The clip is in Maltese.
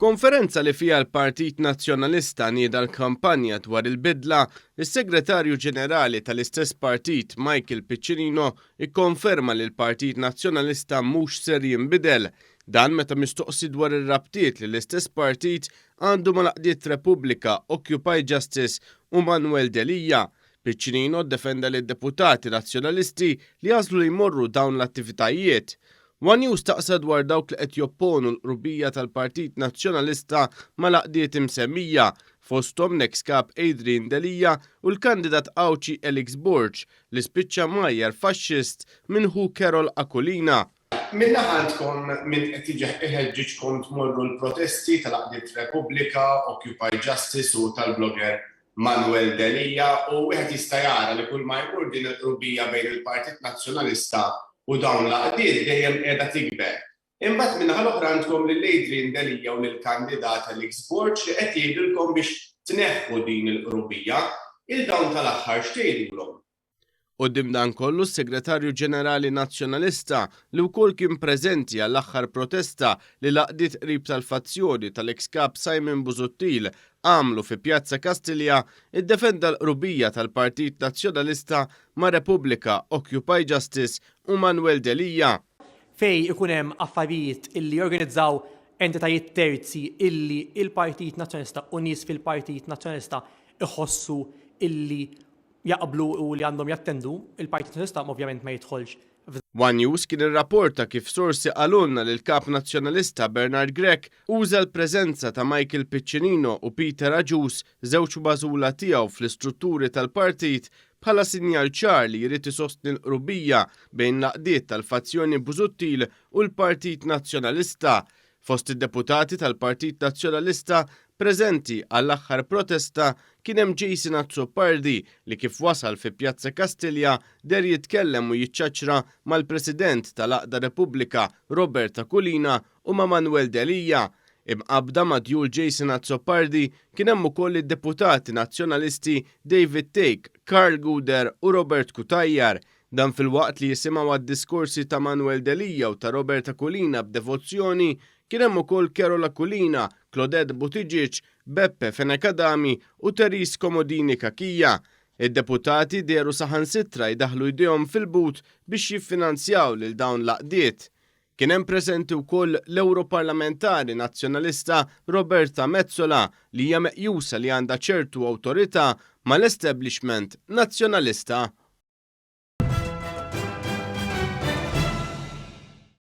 F'konferenza li fiha l-Partit Nazzjonalista nieda l-kampanja dwar il-bidla, is-Segretarju Ġenerali tal-istess partit Michael Piccinino ikkonferma li l-Partit Nazzjonalista mhux ser jinbidel. Dan meta mistoqsi dwar ir-rabtiet li l-istess partit għandu mal-għaqdiet Repubblika, Occupy Justice u Manuel Delia. Piccinino ddefenda lid-deputati Nazzjonalisti li għażlu li jmorru dawn l-attivitajiet. One News staqsa dwar dawk li qed jopponu l-qrubija tal-Partit Nazzjonalista mal-għaqdiet imsemmija, fosthom l-eks Kap Adrian Delia u l-kandidat Għawdxi Alex Borg li spiċċa mgħajjar faxxist minn ħu Carol Aquilina. Minn naħa għandkom min qed iħeġġiġkom tmorru l-protesti tal-għaqdiet Repubblika, Occupy Justice u tal-blogger Manuel Delia u wieħed jista' jara li kull ma jmur din il-qrubija bejn il-Partit Nazzjonalista u dawn l-għaqdiet dejjem qiegħda tikber. Imbagħad min-naħa l-oħra għandkom lil Adrian Delia u lill-kandidat Alex Borg li qed jgħidulkom biex tneħħu din il-qrubija. Il dawn tal-aħħar x'tgħidulhom? Quddiem dan kollu s-Segretarju Ġenerali Nazzjonalista, li wkoll kien preżenti għall-aħħar protesta li l-għaqdiet qrib tal-fazzjoni tal-eks Kap Simon Busuttil għamlu fi Pjazza Kastilja, iddefenda l-qrubija tal-Partit Nazzjonalista ma' Repubblika, Occupy Justice u Manuel Delia. Fejn ikun hemm affarijiet illi jorganizzaw entitajiet terzi illi l-Partit Nazzjonalista u nies fil-Partit Nazzjonalista iħossu illi jaqblu u li għandhom jattendu, il-Partit Nazzjonalista ovvjament ma jidħolx f'dan. One News kien irrapporta kif sorsi qalulna li l-Kap Nazzjonalista Bernard Grech uża l-preżenza ta' Michael Piccinino u Peter Agius, żewġ magħżula tiegħu fl-istrutturi tal-partit, bħala sinjal ċar li jrid isostni l-qrubija bejn l-għaqdiet tal-fazzjoni Busuttil u l-Partit Nazzjonalista. Fost id-deputati tal-Partit Nazzjonalista preżenti għall-aħħar protesta kien hemm Jason Azzopardi li kif wasal fi Piazza Kastilja deher jitkellem u jiċċaċċra mal-President tal-Għaqda Repubblika Robert Aquilina u ma' Manuel Delia. Imqabbda ma' djul Jason Azzopardi kien hemm ukoll id-deputati Nazzjonalisti David Thake, Karl Gouder u Robert Cutajar. Dan filwaqt li jisimgħu għad-diskorsi ta' Manuel Delia u ta' Robert Aquilina b'devozzjoni, kien hemm ukoll Carol Aquilina, Claudette Buttigieg, Beppe Fenech Adami u Therese Comodini Cachia. Id-deputati dehru saħansitra jdaħħlu jdejhom fil-but biex jiffinanzjaw lil dawn l-għaqdiet. Kien hemm preżenti wkoll l-Ewroparlamentari Nazzjonalista Roberta Metsola li hija meqjusa li għandha ċertu awtorità mal-establishment Nazzjonalista.